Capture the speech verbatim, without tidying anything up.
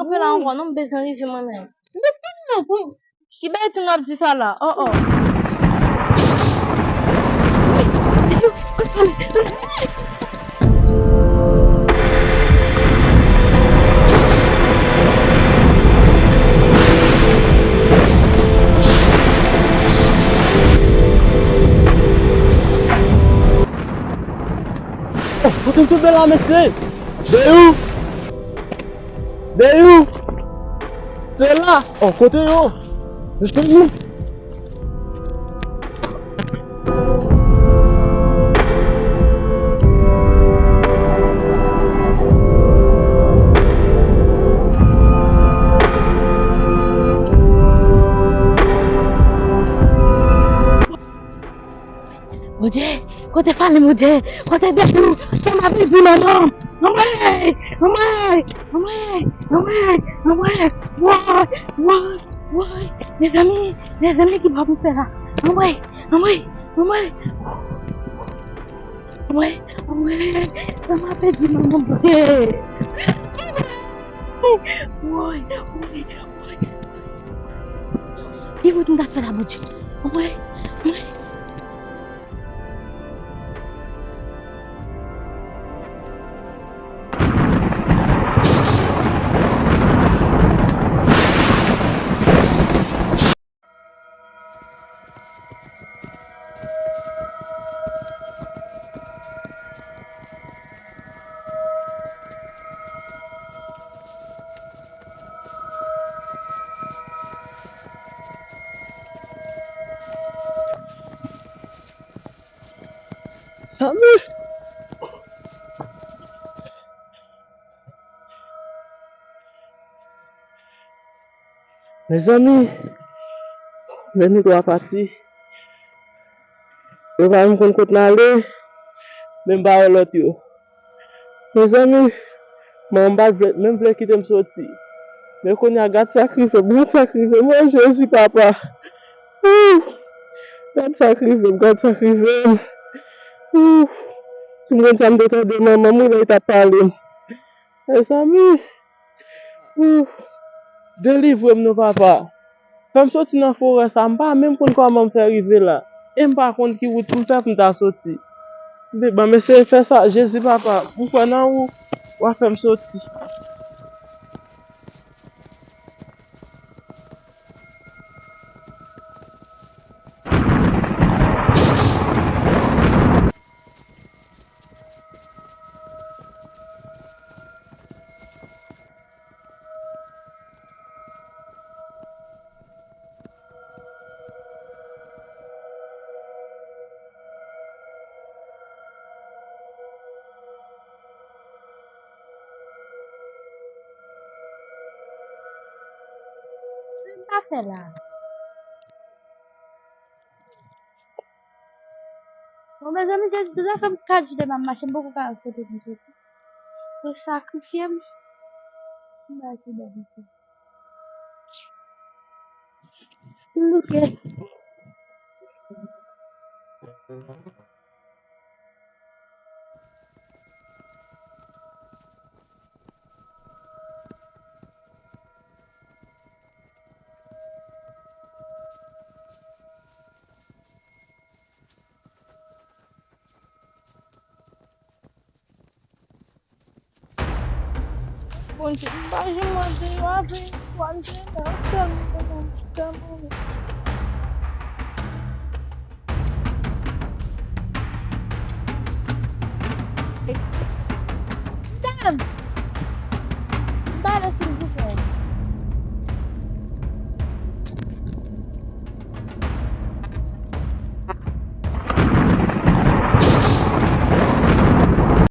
Rive la ankò, non, m bezwen rive mwen menm. M te fini non pou ki bagay tou n ap di sa la? Oh, oh. Oh, kote m tonbe la, mesye? Deyou! Deyou! Se la! Oh, kote yo? Mesye, Bondye, kote Fani, Bondye? Kote Dèdou? Sa m ap di manman? Anmwey! Anmwey! Anmwey! Anmwey! Anmwey! Woy! Woy! Woy! Mezanmi! Mezanmi, ki bò pou fè la? Anmwey! Anmwey! Anmwey! Anmwey! Anmwey! Sa m ap di manman, Bondye? Woy! Woy! Woy! Ki wout m ta fè la, Bondye? Anmwey! Anmwey! Mezanmi! Mezanmi, Benito a pati. Yo pa menm konn kot n ale, men m pa wè lòt yo. Mezanmi, manman m pa t vle, menm vle kite m soti. Men kounye a, gad sa k rive m, gad sa k rive m. Oh, Jezi, papa! Ouh! Gad sa k rive m, gad sa k rive m. Ouh! Si m konn sa m te tande manman m, wi, lè l t ap pale m. Mezanmi! Ouh! Delivre m non, papa. Fè m soti nan forè sa, m pa menm konn kòman m fè rive la. E m pa konn ki wout pou m fè pou m ta soti. Ban m eseye fè sa, Jezi papa, m kwè nan ou, w a fè m soti. Sa m ta fè la? Bon, mezanmi, Jezi, tout afè m kat jou de m ap mache, m poko ka wè kote pou m soti. Yo sakrifye m. M bay kou dèyè. Louke. Bondye, m pa janm mande yo avè yon fwa, m te la, tèlman, tèlman, tèlman.